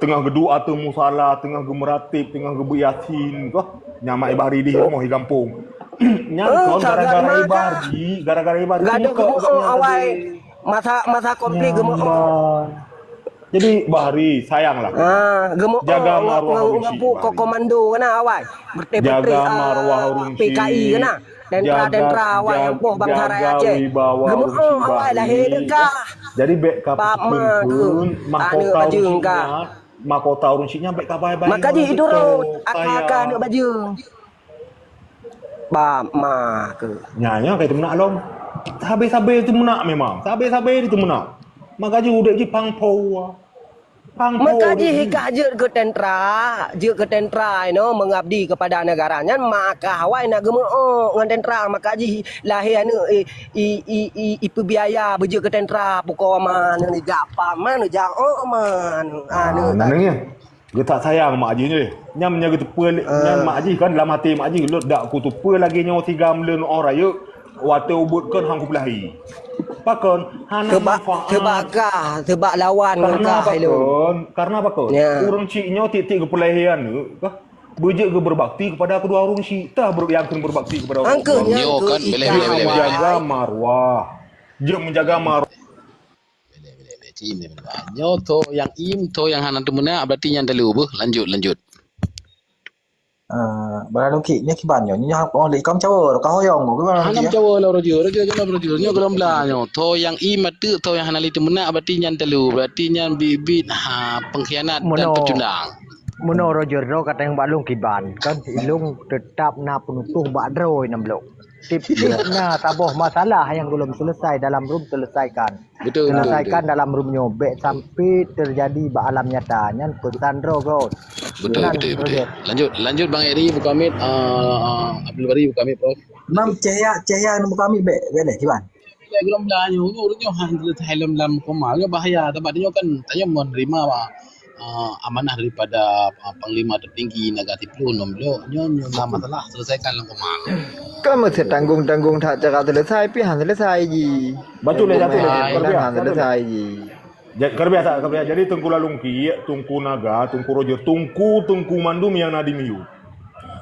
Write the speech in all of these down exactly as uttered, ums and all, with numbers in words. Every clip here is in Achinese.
Teungoh geuduek ateueh musala, teungoh geumeuratéb, teungoh geubeut Yasin, kah? Nyan mak Ibari di rumoh di gampông. Nyan kon gara-gara Ibari, gara-gara Ibari. Gadoh geumeu'oh awai masa, masa konflik geumeu'oh. Jadi Bahri, sayanglah. Ah, geumeu'oh jaga marwah ureueng syik, Bahri. Komando keunan awai. Jaga marwah ureueng syik. P K I keunan. Tentara-tentara awai nyang poh bansa rakyat Aceh. Geumeu'oh awai lahé deukah. Jadi bèk ka peuteun mahkota ureueng syik nyan, mahkota ureueng syik nyan bèk ka bai-bai. Maka jih idurot aka-aka aneuk bajeueng. Bak ma keuh. Nyan, nyan ka teumeunak lom. Sabe-sabe teumeunak memang. Sabe-sabe teumeunak. Maka jih udép jih pang po. Maka jih kah jeuet keu tentara, jeuet keu tentara inoe mengabdi kepada negara nyan, maka awai na geumeu'oh ngon tentara, maka jih lahé aneuk i, i, i, i, ipeubiaya beujeuet keu tentara, pukoe ma neujak pam ma neujak ok ma aneuk. Geutak sayang mak jih nyoe. Nyan meunyoe geuteupeue nyan mak jih kan dalam até mak jih, lôn dak kuteupeue lagèe nyoe sigam lôn óh rayeuk watèe ubit kon han kupeulahé. Pakon? Hana manfaat. Seubab ka, seubab lawan ngon ka lôn. Karena pakon? Ureueng chik nyoe tiep-tiep geupeulahé aneuk kah beujeuet geubeurbakti kepada kedua ureueng chik. Tah nyang kheun berbakti kepada ureueng chik. Nyoe kan beleh-beleh. Jeuet menjaga marwah. Jeuet menjaga marwah. Beleh, beleh, beleh. Cit im, im. Nyoe tho nyang im, tho nyang hana teumeunak, berarti nyan talu beuh. Lanjut, lanjut. Ah, barang lukik nyoe kiban nyoe. Nyoe hana lé kam cawa, ka hoyong nyoe. Kiban hana lukik, ya? Cawa lah raja, raja je lah raja. Nyoe geulom bla nyoe. Tho nyang im ateueh, tho nyang hana lé teumeunak, berarti nyan talu. Berarti nyan bit-bit ha pengkhianat dan pecundang. Meunoe Roger droe ka tanyong bak lôn kiban, kan ilôn teutap na peunutôh bak droe nam blok. Tiep-tiep na saboh masalah nyang gohlom selesai dalam rum selesaikan. Betul, betul, betul. Selesaikan dalam rum nyoe, bèk sampai terjadi bak alam nyata. Nyan peusan droe goe. Betul, betul, betul. Lanjut, lanjut Bang Eri buka mic, ah, ah, Abdul Bari buka mic, Prof. Mam Cahya, Cahya buka mic bèk, bèk deh, kiban. Lé geulom bla nyoe, ureueng nyoe han leutai lom lam koma, nyoe bahaya. Sabab nyoe kan tanyoe menerima, ah, amanah daripada, ah, Panglima Tertinggi Naga Sipluh enam blok. Nyoe, nyoe na masalah, selesaikan lam koma. Kan meusti tanggong-tanggong that cara selesai, pih han selesai ji. Batul, ya, batul, ya. Han selesai ji. Ja-, ka biasa, ka biasa. Jadi Teungku Lalungkiek, Teungku Naga, Teungku Roger, teungku-teungku mandum nyang na di miyueb.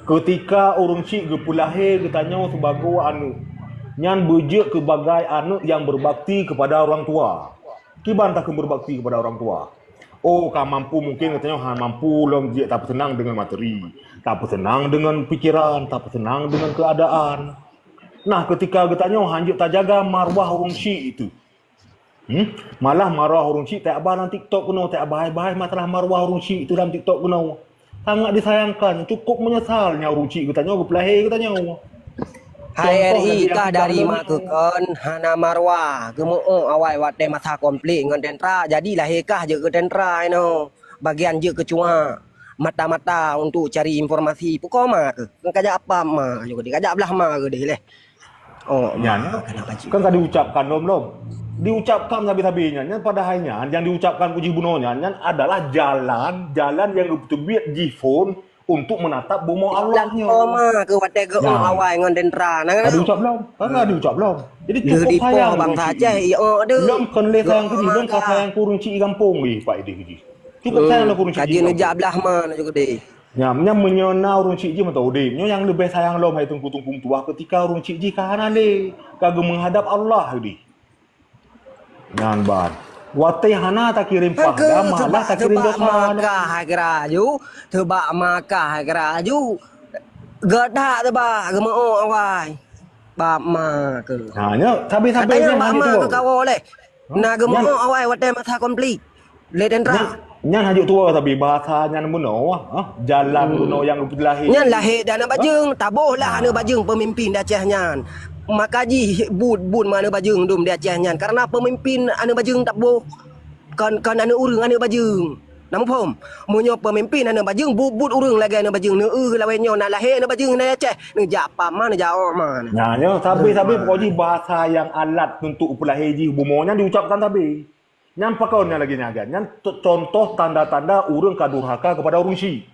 Keutika ureueng chik geupeulahé geutanyoe sibagoe aneuk, nyan beujeuet keubagai aneuk nyang beubakti keupada ureueng tua. Kiban takheun beubakti keupada ureueng tua? Oh, ka mampu, mungken geutanyoe hana mampu lom jeuet tapeuseunang deungon materi, tapeuseunang deungon pikeran, tapeuseunang deungon keuadaan. Nah, keutika geutanyoe han jeuet tajaga marwah ureueng chik itu, Hmm? Malah marwah ureueng chik tajak ba lam TikTok keunoe, tajak bahai-bahai masalah marwah ureueng chik itu lam TikTok keunoe. Sangat disayangkan, cukup menyesal nyan ureueng chik geutanyoe geupeulahé geutanyoe. Hai R I kah dari ma keu kon hana marwah, geumeu'oh awai watèe masa konflik ngon tentara, jadi lahé kah jeuet keu tentara inoe. Bagian jeuet keu cuak, mata-mata untuk cari informasi, pukoe ma keuh. Ngon kajak apa ma, kajak blah ma keuh deh leh. Oh, nyan, kan ka diucapkan lom-lom. Diucapkan sabe-sabe nyan, nyan padahai nyan, nyang diucapkan keu jih bunoe nyan, nyan adalah jalan, jalan nyang geuteubiet jih phon untuk menatap bumoe Allah nyoe. Koma keu watèe geu'oh awai ngon tentara. Nah, ka diucap lom. Kan ka diucap lom. Jadi cukup sayang bangsa Aceh, ya, oh, aduh. Lom kon lé sayang keu jih, lom ka sayang keu ureueng chik gampông jih, Pak Ideh keu jih. Cukup sayang lom keu ureueng chik gampông. Kaji neujak blah ma juga deh. Nyan, nyan meunyoe na ureueng chik jih mantong udép, nyoe nyang leubeh sayang lom hai teungku-teungku meutuah keutika ureueng chik jih ka hana lé, ka geumeuhadab Allah di. Nyan ban. Watèe hana takirém pahala, malah takirém dosa. Seubab Makkah hai geuraju, seubab Makkah hai geuraju. Geudak seubab geumeu'oh awai. Bak ma keuh. Ha, nyoe sabe-sabe nyan hana tuwoe. Kawoe lé. Na geumeu'oh awai watèe masa konflik. Lé tentara. Nyan, nyan hana tuwoe tapi bahasa nyan bunoe, ha? Jalan bunoe nyang geupeuteulahé. Nyan lahé dan aneuk bajeueng, taboh lah aneuk bajeueng peumimpin di Aceh nyan. Maka jih buet-buet ma aneuk bajeueng dum di Aceh nyan karena peumimpin aneuk bajeueng taboh. Kon, kon aneuk ureueng, aneuk bajeueng. Na muphom? Meunyoe peumimpin aneuk bajeueng, buet-buet ureueng lagèe aneuk bajeueng. Neu-eu lawét nyoe na lahé aneuk bajeueng na Aceh. Neujak pam ma, neujak ok ma. Nah, nyoe sabe-sabe pokok jih bahasa nyang alat untuk peulahé jih bumoe nyan diucapkan sabe. Nyan pakon nyan lagèe nyan kan? Nyan contoh tanda-tanda ureueng ka durhaka kepada ureueng chik.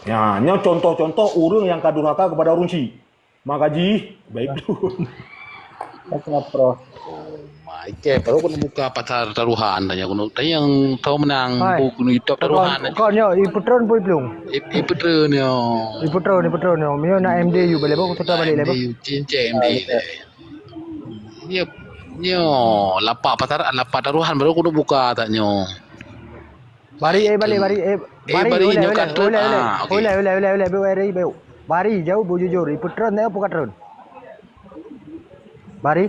Nyan, nyan contoh-contoh ureueng nyang ka durhaka kepada ureueng chik. Maka jih, baik tu. Maka Prof. Mai cek, baru keuneuk buka pasar taruhan, tanya keuneuk, tanya nyang tau menang, Hai. Bu keuneuk itop taruhan. Kon, kon nyoe, ipeutrön pun iplueng. Ip-, ipeutrön nyoe. Ipeutrön, ipeutrön nyoe. Mio na M D U balik, baru kita balik lagi. M D U, cincin M D U. Nyoe, nyoe, lapak pasar, lapak taruhan, baru keuneuk buka tak nyoe. Bari, eh, balik, bari, eh, Eh, bari, bari, uleh, nyoe uleh, ka trön. Uleh, uleh. Ah, okey. Uleh, uleh, uleh, uleh, bari, bari, bari. Bari, jauh bujujur, ipeutrön, eh, apa ka trön? Bari?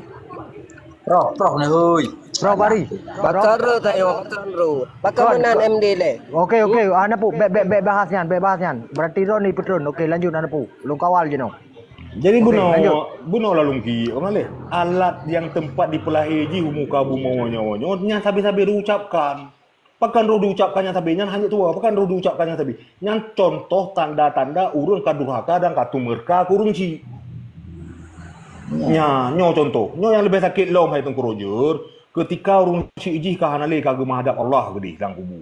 Roh, roh, nah, oi. Roh, bari. Bakar roh, tayo, bakar roh. Bakar Kon, meunan kon. M D leh. Okey, okey. Ah, napu, bek, bek, bek bahas nyan, bek bahas nyan. Berarti roh ni ipeutrön. Okey, lanjut, napu. Lôn kawal jinoe. Jadi, Okey, bunoe, lanjut. Bunoe lalong ki, orang leh. Alat yang tempat dipeulahé jih u muka bumoe nyoe, nyoe, nyan sabe-sabe diucapkan. Pakon roh diucapkan nyan sabe, nyan hana tuwoe. Pakon roh diucapkan nyan sabe. Nyan contoh tanda-tanda ureuëng ka durhaka dan ka tumeurka keu ureuëng chik. Nyan, nyoe contoh. Nyoe nyang leubeh sakét lom hai Teungku Roger, keutika ureuëng chik jih ka hana lé ka geumeuhadab Allah keudeh lam kubu.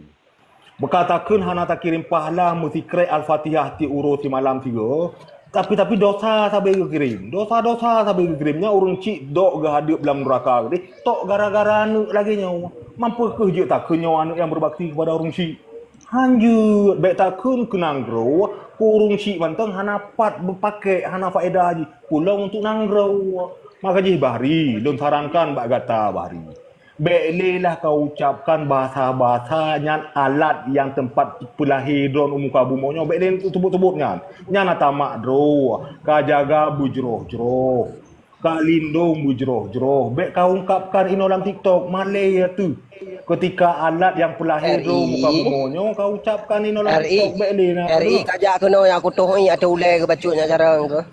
Meukatakheun hana takirém pahala meusikrek Al-Fatihah tiep uroe simalam sigoe, Tapi, tapi dosa sabe geukirém. Dosa-dosa sabe geukirém. Nyan ureuëng chik dok geuhadeueb lam nuraka keudeh. Tok gara-gara aneuëk lagée nyoe. Mampu kheueh jeuet takheun nyoe aneuëk nyang beubakti keupada ureuëng chik? Hanjeuet, bék takheun keu nanggroe, keu ureuëng chik mantong hana pat beupakée, hana faedah jih. Pulang untuk nanggroe. Maka jih Bahri, lôn sarankan bak gata Bahri. Bék lé lah ka ucapkan basa-basa nyan alat nyang teumpat peulahé droe u muka bumoe nyoe. Bék lé teuseubut-seubut nyan. Nyan na tamak droe, ka jaga beujroh-jroh, ka lindong beujroh-jroh. Bék ka ungkapkan inoe lam TikTok, malée teuh. Keutika alat nyang peulahé droe u muka bumoe nyoe ka ucapkan inoe lam TikTok, bék lé na. Ri, ka jak keunoe nyang kutoh ié ateueh ulée keu bacut nyan carông keuh.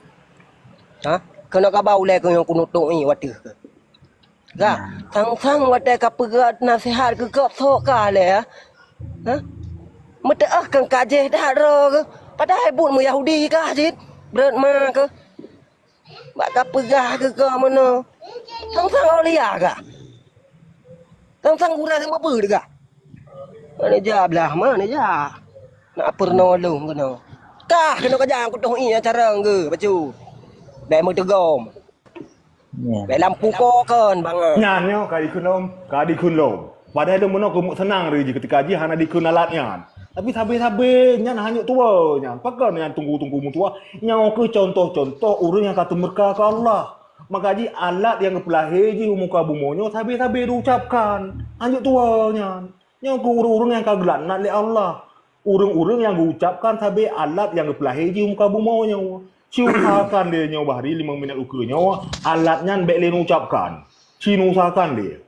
Ha? Keunoe ka ba ulée keuh nyang kunutoh ié wateueh keuh. Ka, sang-sang watée ka peugah naseuhat keu gob sok ka lé, ha? Ha? Meuteuôh kang ka jéh that droe geuh, padahai buet Meuyahudi kah cit, breuet ma keuh. Bak ka peugah keu gob meunoe, sang-sang aulia kah? Sang-sang gurée meupeue kah? Mana ja blah, mana ja? Nak peurunoe lôn keunoe. Kah keunoe ka jak kutoh ié carông geuh, bacut. Bék meuteugom. Nyan. Bèk lampu po kon bangai. Nyan nyoe ka dikheun lom, ka dikheun lom. Padahai lôn meunoe keumeuk seunang lé jih keutika jih hana dikheun alat nyan. Tapi sabe-sabe nyan hanyut tuwoe nyan. Pakon nyan teungku-teungku meutuwah? Nyoe kheueh contoh-contoh ureuëng nyang ka teumeurka keu Allah. Maka jih alat nyang geupeulahé jih u muka bumoe nyoe sabe-sabe diucapkan. Hanyut tuwoe nyan. Nyoe kheueh ureuëng-ureuëng nyang ka geulaknat lé Allah. Ureuëng-ureuëng nyang geuucapkan sabe alat nyang geupeulahé jih u muka bumoe nyoe. Ci usahakan lé nyoe Bahri limong minèt ukeue nyoe, alat nyan bèk lé neuucapkan. Ci neuusahakan lé.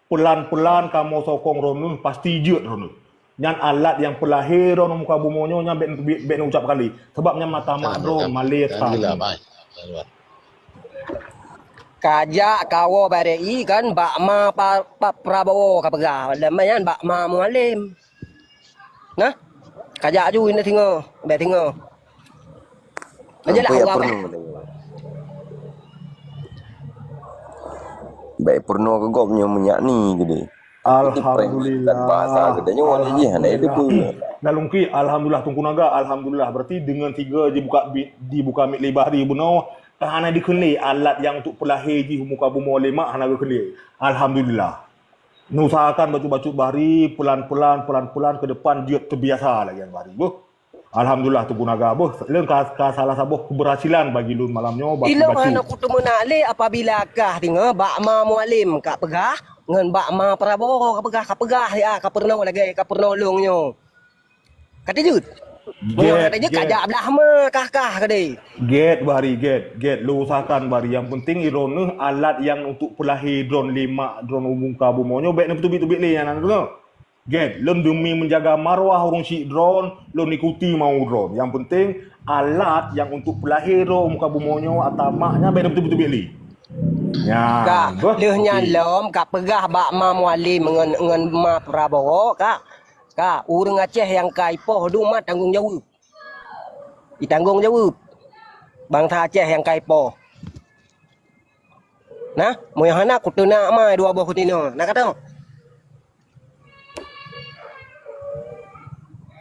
Peulan-peulan kamoe sokong droeneuh pasti jeuet droeneuh. Nyan alat nyang peulahé droeneuh muka bumoe nyoe nyan bèk, bèk, bèk neuucapkan lé. Sabab nyan mata mak droeneuh malèe that. Alhamdulillah, bai. Ka jak kawoe barèe i kan bak ma pa, pa Prabowo ka peugah. Lam nyan bak ma Mualem. Nah, ka jak aju inong singoh, bèk singoh. Aja lah Sampai awak pernah. Bèk pernah ke gop nyoe meunyak ni gede. Alhamdulillah. Bahasa gede nyoe wala jih hana itu pun. Alhamdulillah. Lalungki, alhamdulillah Teungku Naga, alhamdulillah. Berarti dengan tiga dibuka bi-, dibuka mic lebar di bunoe, hana dikheun lé alat nyang untuk peulahé jih muka bumoe lé mak hana dikheun lé. Alhamdulillah. Neusahakan bacut-bacut Bahri, pelan-pelan, pelan-pelan ke depan jeuet terbiasa lagi Bahri. Beuh. Alhamdulillah Teungku Naga. Beuh, lôn ka, ka salah saboh keberhasilan bagi lôn malam nyoe, bacut-bacut. Ilôn hana kuteumeunak lé apabila kah deungoe bak ma Mualem ka peugah, ngon bak ma Prabowo ka peugah, ka peugah ya, ka peurunoe lagèe, ka peurunoe lôn nyoe. Ka teujeuet. Meunyoe ka teujeuet, ka jak blah ma kah-kah keudeh. Gèt Bahri, gèt, gèt. Lôn usahakan Bahri. Nyang penting droeneuh alat nyang untuk peulahé droeneuh lé mak droeneuh u muka bumoe nyoe bèk neupeuteubiet-teubiet lé nyan droeneuh. Gèt, lôn demi menjaga marwah ureueng syik droeneuh, lôn ikuti mau droeneuh. Nyang penting alat nyang untuk peulahé droeneuh u muka bumoe nyoe ata mak nyan bèk neupeuteubiet-teubiet lé. Nyan, ka, beuh, lheueh nyan lom ka peugah bak ma Mualem ngon, ngon ma Prabowo, ka. Ka, ureueng Aceh nyang ka ipoh dum mat tanggong jaweueb. Itanggong jaweueb. Bansa Aceh nyang ka ipoh. Nah, meunyoe hana kuteunak ma dua boh kutinoe. Nah, ka teuh.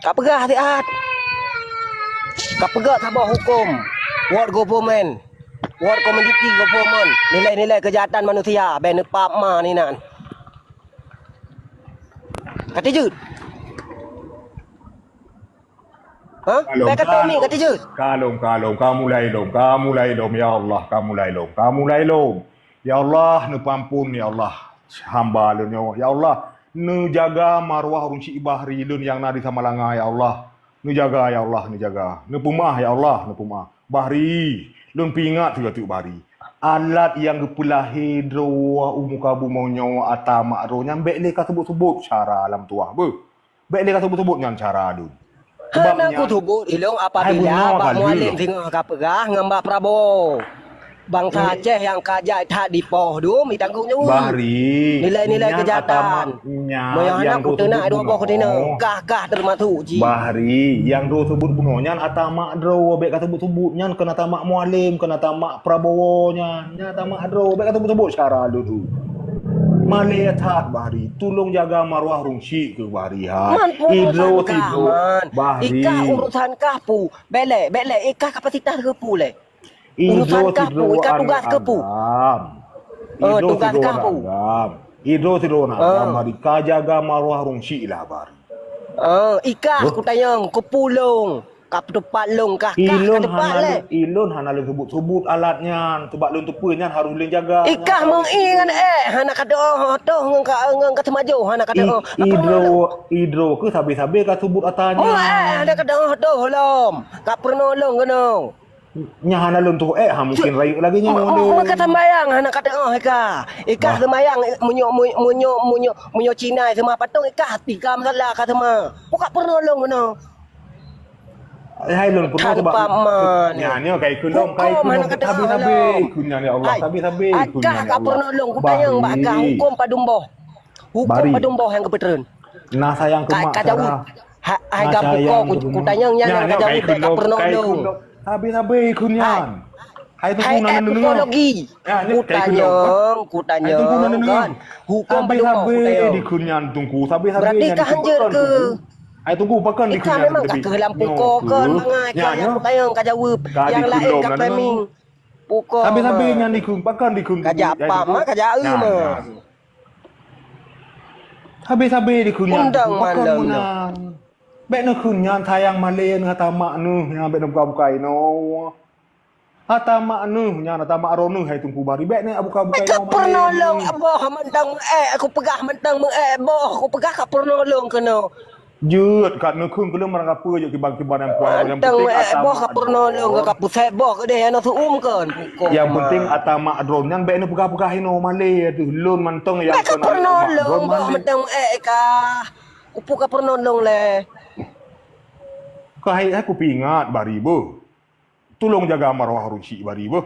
Ka peugah siat. Ka peugah saboh huköm. World government. World Community Government, nilai-nilai keujahatan manusia, bèk neupap ma inan. Ka teuh jeuet. Ha? Kalon, bèk ka teuh mi, kalon, ka teuh jeuet. Kalon, kalon, ka mulai lom, ka mulai lom, ya Allah, ka mulai lom, ka mulai lom. Ya Allah, neupeuampon, ya Allah, hamba lôn nyoe. Ya Allah, neujaga maruah ureueng syik Bahri lôn nyang na di Samalanga, ya Allah. Neujaga, ya Allah, neujaga. Neupeumaah, ya Allah, neupeumaah. Bahri, lôn peuingat sigoe teuk Bahri. Alat nyang geupeulahé droe u muka bumoe nyoe ata mak droe nyan bèk lé ka seubut-seubut syara lam tuah beuh. Bèk lé ka seubut-seubut nyan syara lôn. Hana kuseubut ilôn apabila Bak Mualem singoh ka peugah ngon Bak Prabowo. Bansa Aceh nyang ka jai that dipoh dum jitanggong jaweueb. Bahri, nilai-nilai keujahatan. Meunyoe hana kuteunak dua boh kuteunak, kah-kah teumasuk jih. Bahri, nyang droe seubut bunoe nyan ata mak droe, bèk ka seubut-seubut nyan, kon ata mak Mualem, kon ata mak Prabowo nyan, nyan ata mak droe, bèk ka seubut-seubut syara lôn tu. Malèe that Bahri, tulông jaga maruah ureueng syik keu Bahri hai. Man, idroe sidroe, Bahri. Ikah urusan kah pu, bèk lé, bèk lé, ikah kapasitas keu pu lé. Urusan kah pu, ikah tugas kah pu. Oh, tugas kah pu. Idroe sidroe na agam, Bahri, ka jaga maruah ureueng syik lah, Bahri. Oh, ikah kutanyong, keu pu lôn, ka peuteupat lôn kah, kah ka teupat lé. Ilôn hana lôn seubut-seubut alat nyan, sabab lôn teupeue nyan harôh lôn jaga. Ikah meungieng ngon ék, hana ka teuoh toh ngon ka, ngon ka teumajoh, hana ka teuoh. Idroe, idroe keuh sabé-sabé ka seubut ata nyan. Meungieng ék, hana ka teuoh toh lom, ka peurunoe lôn keunoe. Nyan hana lôn tu'oh ék, ha, mungkin rayeuk lagèe nyoe. Meukeusambayang hana ka teu'oh ikah. Ikah seumayang meunyoe, meunyoe, meunyoe Cina seumah patong ikah tika masalah ka seumah. Buka peurunoe lôn keunoe. Hai lôn peurunoe sabab nyan nyoe ka ikheun lôn, ka ikheun lôn sabe-sabe ikheun nyan ya Allah, sabe-sabe ikheun nyan ya Allah. Akah ka peurunoe lôn kutanyong bak kah hukôm padum boh. Hukôm padum boh nyang geupeutreun. Na sayang keu mak Sarah. Hai gam pukoe kutanyong nyan ka jaweueb ka peurunoe lôn. Sabe-sabe ikheun nyan. Hai Teungku na neungoe. Kutanyong, kutanyong kan. Hukôm padum boh kutanyong. Dikheun nyan Teungku, sabe-sabe. Berarti ka hanjeuet keu. Hai Teungku, pakon dikheun nyan? Ikah memang ka keuh lam pukoe kon mangat ikah nyang kutanyong ka jaweueb. Nyang laén ka framing. Pukoe. Sabe-sabe nyan dikheun, pakon dikheun? Ka jak pap ma, ka jak eu ma. Sabe-sabe dikheun nyan, pakon meunan. Bèk neukheun nyan sayang malèe nyan ata mak neuh nyan bèk neubuka-buka inoe. Ata mak neuh nyan, ata mak droeneuh hai Teungku Bahri. Bèk neubuka-buka inoe malèe. Ka peurunoe lôn, boh mantong meu'èk, kupeugah mantong meu'èk, boh kupeugah ka peurunoe lôn keunoe. Jeuet, ka neukheun keu lôn meurangkapeue jeuet kiban-kiban nyang puai nyang penting ata mak droe. Boh ka peurunoe lôn ka pusat boh keudeh hana seu'uem kon. Nyang penting ata mak droe nyan bèk neupeugah-peugah inoe malèe ateueh lôn mantong nyang keunoe mak droe malèe. Bèk ka peurunoe lôn, boh mantong meu'èk ka. Kupeugah peurunoe lôn lé. Ka hai, hai kupeuingat Bahri beuh. Tulông jaga maruah ureueng chik Bahri beuh.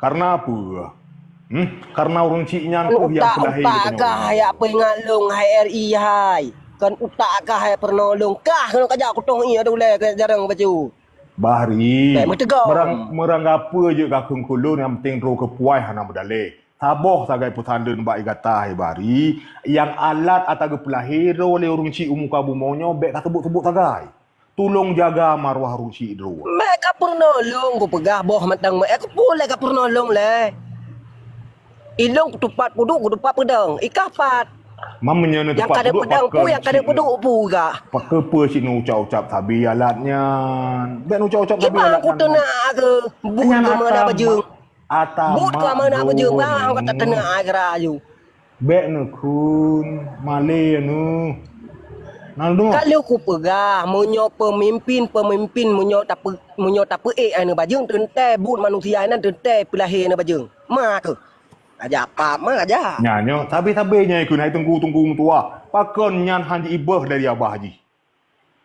Kareuna peue? Hmm? Kareuna ureueng chik nyan keuh nyang peulahé geutanyoe. Utak-utak kah jak peuingat lôn hai R I hai. Kon utak kah hai peurunoe lôn. Kah keunoe kajak kutong ié dulée keu jareueng bacut. Bahri, meurang-, meurangkapeue jeuet ka kheun keu lôn nyang penting droe keupuai hana meudaleh. Saboh sagai peusan lôn bak gata hai Bahri, nyang alat ata geupeulahé droe lé ureueng chik u muka bumoe nyoe bèk ka seubut-seubut sagai. Tulông jaga maruah ureueng chik droe. Meu'èk ka peurunoe lôn kupeugah boh mantong meu'èk, keupeue lé ka peurunoe lôn lé. Ilôn kutupat peuduek, kutupat peudong, i kah pat. Mam meunyoe neutupat peuduek, nyang ka deuek peudong peue, nyang ka deuek peuduek peue kah. Pakon peue cit neuucap-ucap sabe alat nyan. Bèk neuucap-ucap sabe alat nyan. Kiban kuteunak keu buet keu meunan bajeueng. Buet keu meunan bajeueng, bah ka tateunak ai geura aju. Bèk neukheun, malèe neuh. Na deungoe? Ka lheueh kupeugah, meunyoe peumimpin, peumimpin meunyoe tapeu-, meunyoe tapeuék aneuk bajeueng teuntèe buet manusia nyan teuntèe peulahé aneuk bajeueng. Ma keuh. Aja apa ma aja. Nyan nyoe, sabe-sabe nyan ikheun hai teungku-teungku meutuah. Pakon nyan han jiibeuh dari babah jih?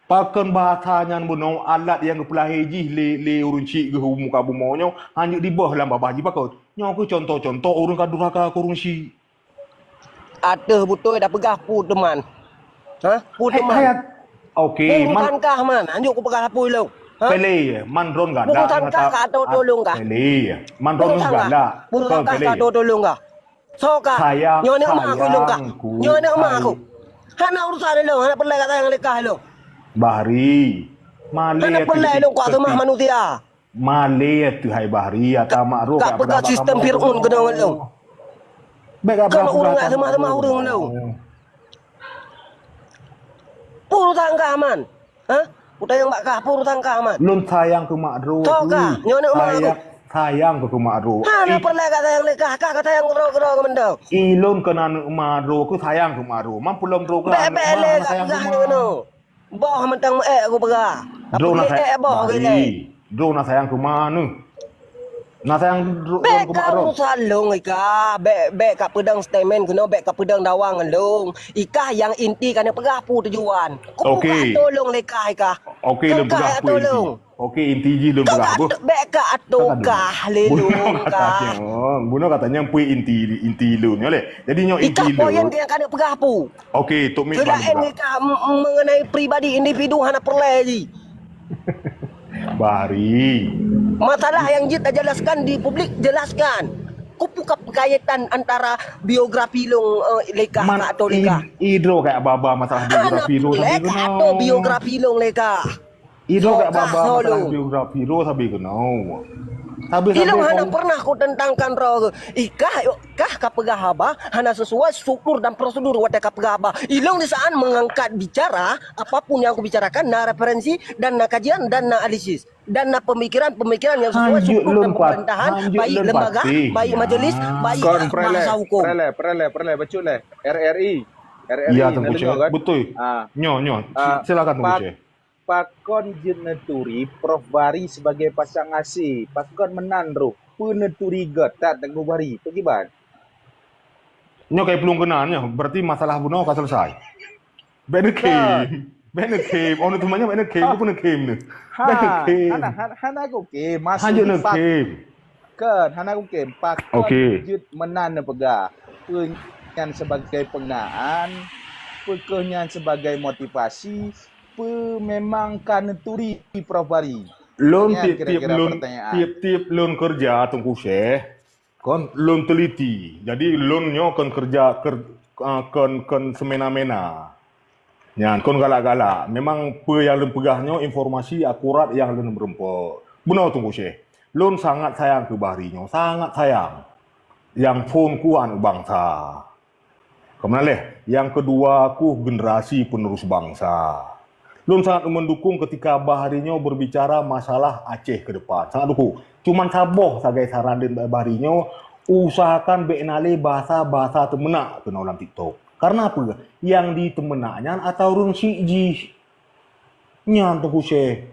Pakon bahasa nyan bunoe alat nyang geupeulahé jih lé, lé ureueng chik geuh u muka bumoe nyoe, han jeuet dibeuh lam babah jih pakon? Nyoe keuh contoh-contoh ureueng ka durhaka keu ureueng chik. Ateueh beutôi tapeugah peue teuma? Hah? Peue teuma? Oke, urusan kah man? Anjuk kupeugah sapeue lôn. Hah? Pele, man droen galak. Urusan kah ka atô tulông kah? Pele, man droen galak. Urusan kah ka atô tulông kah? Soe kah? Nyoe aneuk ma keuh lôn kah? Nyoe aneuk ma keuh. Hana urusan lôn, hana peureulèe kata nyang leukah lôn. Bahri, malèe. Hana peureulèe lôn keu seumah manusia. Malée teuh hai Bahri, ata mak roh Ka peugah sistem Fir'aun keunoe ngon lôn. Bék ka peugah ureuëng ngon lôn. Peue urusan kah, Man? Ha? Kutanyong bak kah, peue urusan kah, Man? Lôn sayang keu mak droe. Toh kah? Nyoe aneuk mak sayang keu mak droe. Hana peureulée ka sayang lé kah, kah ka sayang keudroe-keudroe keu mantong. Ilôn keu aneuk mak droe, keu sayang keu mak droe. Man peulom droe keu aneuk mak, hana sayang keu mak. Boh mantong meu-ék aku peugah. Droe na sayang keu Bahri. Droe na sayang keu mak neuh. Na sayang droe keu mak droe. Bék ka urusan lôn ikah, bék, bék ka peudong statement keunoe, bék ka peudong dawa ngon lôn. Ikah nyang inti ka neupeugah peue tujuan. Kok ka tolong lé kah ikah. Oke, lôn peugah peue inti. Oke, inti jih lôn peugah. Bék ka atô kah lé lôn kah. Bunoe katanya peue inti, inti lôn nyoe lé. Jadi nyoe inti lôn. Ikah poin nyang ka neupeugah peue. Oke, Tok Mik. Selain nikah mengenai pribadi individu hana peureulée jih. Bahri. Masalah nyang jeuet tajelaskan di publik, jelaskan. Kok buka perkaitan antara biografi lôn, eh, lé kah atau lé kah? Idro kayak baba masalah biografi lôn. Lé kah atau biografi lôn lé kah? Idro kayak baba masalah biografi lôn sabe keunoe. Sabe-sabe ilong hana pernah ku tentangkan roh. Ikah, kah ka peugah haba hana sesuai struktur dan prosedur watée ka peugah haba. Ilong di saat mengangkat bicara, apapun yang aku bicarakan, na referensi dan na kajian dan na analisis. Dan na pemikiran-pemikiran yang sesuai struktur dan pemerintahan, baik lembaga, baik majelis, baik bahasa hukum. Perele, perele, perele, bacut leh. R R I. R R I, ya, Teungku Syekh. Betul. Nyo, nyo. Silakan, Teungku Syekh. Pakon jeuet neuturi Prof Bahri sebagai pasang asi? Pakon meunan roh? Peue neuturi gét that Teungku Bahri? Peue kiban? Nyoe kai plueng keunan nyoe, berarti masalah bunoe ka selesai. Bék neukhém. Bék neukhém. Oh, neuteumanyong bék neukhém. Peue neukhém nyoe? Bék neukhém. Hana, hana, hana kukhém. Hanjeuet neukhém. Kon, hana kukhém. Pakon jeuet meunan neupeugah. Peue nyan sebagai peungeunaan, peue keuh nyan sebagai motivasi, peue memang ka neuturi Prof Bahri? Lôn tiep-tiep lôn, tiep-tiep lôn keureuja, Teungku Syekh, kon lôn teliti. Jadi lôn nyoe kon keureuja, kon, kon semena-mena. Nyan kon galak-galak. Memang peue nyang lôn peugah nyoe informasi akurat nyang lôn meurumpok. Bunoe Teungku Syekh, lôn sangat sayang keu Bahri nyoe, sangat sayang. Nyang phon kuat bansa. Keumanaleh, nyang keudua kuh generasi penerus bansa. Lôn sangat mendukung ketika Bahri nyoe berbicara masalah Aceh ke depan. Sangat dukung. Cuman saboh sagai saran lôn bak Bahri nyoe, usahakan bék nalé bahasa-bahasa teumeunak keunoe lam TikTok. Karena apa? Yang diteumeunak nyan ata ureuëng syiek jih. Nyan Teungku Syekh.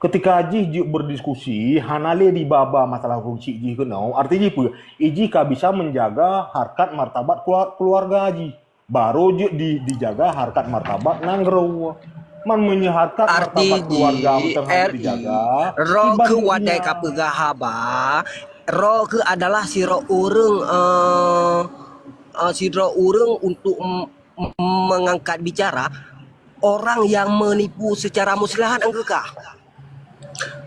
Ketika jih jeuet berdiskusi, hana lé dibaba masalah ureuëng syiek jih keunoe, arti jih peue? Ijih ka bisa menjaga harkat martabat keluarga jih. Barô jeuet di, dijaga harkat martabat nanggroe. Man meunyoe harkat martabat keluarga meuteun hana dijaga, roh keu watée ka peugah haba, roh keu adalah sidroe ureuëng, eh, eh, sidroe ureuëng untuk mengangkat bicara orang yang menipu secara muslihat engkau kah?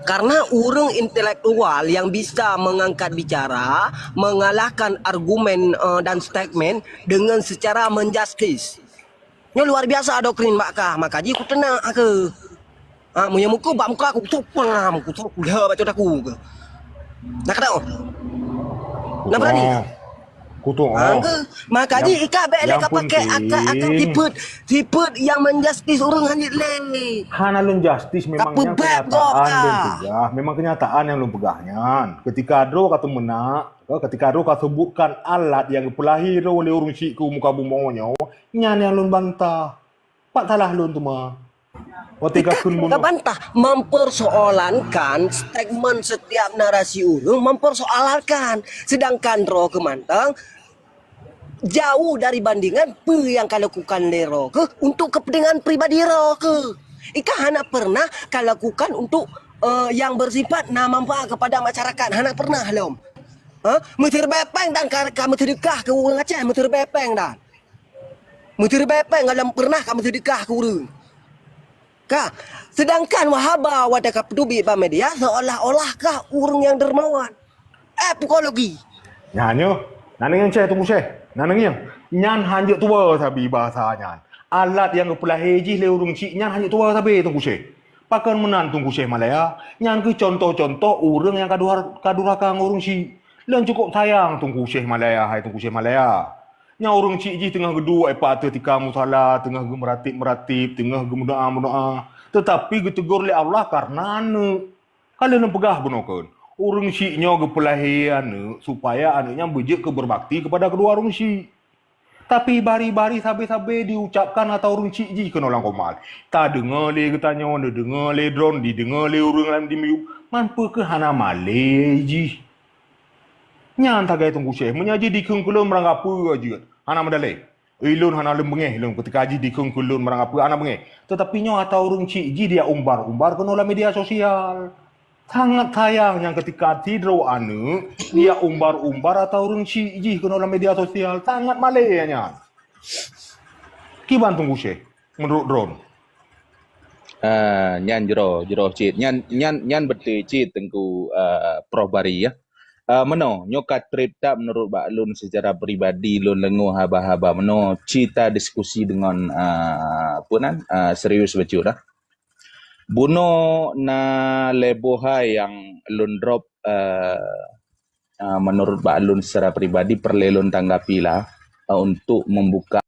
Karena ureuëng intelektual yang bisa mengangkat bicara, mengalahkan argumen, eh, dan statement dengan secara menjustis. Nyoe luar biasa doktrin bak kah, maka jih kuteunak ke. Ha, meunyoe muka bak muka aku kutuk pam, kutuk kuda bacut aku ke. Nak kata oh. Nak berani? Kutuk. Ha, ke? Maka jih ikah bék lé ka pakai akal-akal sifat, sifat yang menjustis ureuëng hanyut lé. Hana lôn justis memang nyan kenyataan lôn peugah, memang kenyataan nyang lôn peugah nyan. Ketika droe ka teumeunak, ketika droe ka sebutkan alat nyang geupeulahé droe lé ureuëng syiek keu muka bumoe nyoe, nyan nyang lôn bantah. Pat salah lôn teuma. Watée ka kheun bunoe. Ka bantah mempersoalankan statement setiap narasi ureuëng mempersoalankan. Sedangkan droe keu mantong jauh dari bandingan peue nyang ka lakukan lé droe keuh untuk kepentingan pribadi droe keuh. Ikah hana pernah ka lakukan untuk, eh, yang bersifat na manfaat kepada masyarakat. Hana pernah lom. Ha? Meuteuribée péng dan ka, ka meuseudeukah keu ureuëng Aceh, meuteuribée péng dan. Meuteuribée péng ngon lom pernah ka meuseudeukah keu ureuëng. Ka, sedangkan wahaba watée ka peuteubiet bak media seolah-olah kah ureuëng nyang dermawan. Eh, psikologi. Nyan nyoe, na neungieng ceh Teungku Syekh. Na neungieng. Nyan hanjeuet tuwoe sabe bahasa nyan. Alat nyang geupeulahé jih lé ureuëng syiek nyan hanjeuet tuwoe sabe Teungku Syekh. Pakon meunan Teungku Syekh Malaya? Nyan keuh contoh-contoh ureuëng nyang ka duhar-, ka durhaka ngon ureuëng syik. Lôn cukup sayang Teungku Syekh Malaya, hai Teungku Syekh Malaya. Nyan ureuëng syik jih teungoh geuduek pat ateueh tika musala, teungoh geumeuratéb-meuratéb, teungoh geumeudoá-meudoá. Teutapi geuteugor lé Allah kareuna aneuëk. Ka lheueh lôn peugah bunoe kon, ureuëng syik nyoe geupeulahé aneuëk supaya aneuëk nyan beujeuet keu beurbakti keupada keudua ureuëng syik. Tapi bari-bari sabe-sabe diucapkan ata ureuëng syik jih keunoe lam komal. Tadeungoe lé geutanyoe, neudeungoe lé droen, dideungoe lé ureuëng lam dimiyueb, man peu kheueh hana malée jih. Nyan sagai Teungku Syekh, meunyoe jih dikheun keu lôn meurangkapeue jeuet, hana meudaleh. Ulôn hana lôn beungéh lôn keutika jih dikheun keu lôn meurangkapeue, hana beungéh. Teutapi nyoe ata ureuëng syik jih dia umbar-umbar keunoe lam media sosial. Sangat sayang nyang keutika sidroe aneuëk dia umbar-umbar ata ureuëng syik jih keunoe lam media sosial. Sangat malée nyan. Kiban Teungku Syekh, meunurot droen? Ah, nyan jroh, jroh cit. Nyan, nyan, nyan beutôi cit Teungku, ah, Prof Bari, ya. Ah, meunoe, nyoe ka treb that meunurot bak lôn seucara pribadi, lôn deungoe haba-haba meunoe, ci ta diskusi deungon, ah, apa nan, ah, serius bacut dah. Bunoe na lhée boh hai nyang lôn drop, ah, ah, meunurot bak lôn seucara pribadi peureulée lôn tanggapi lah, ah, untuk membuka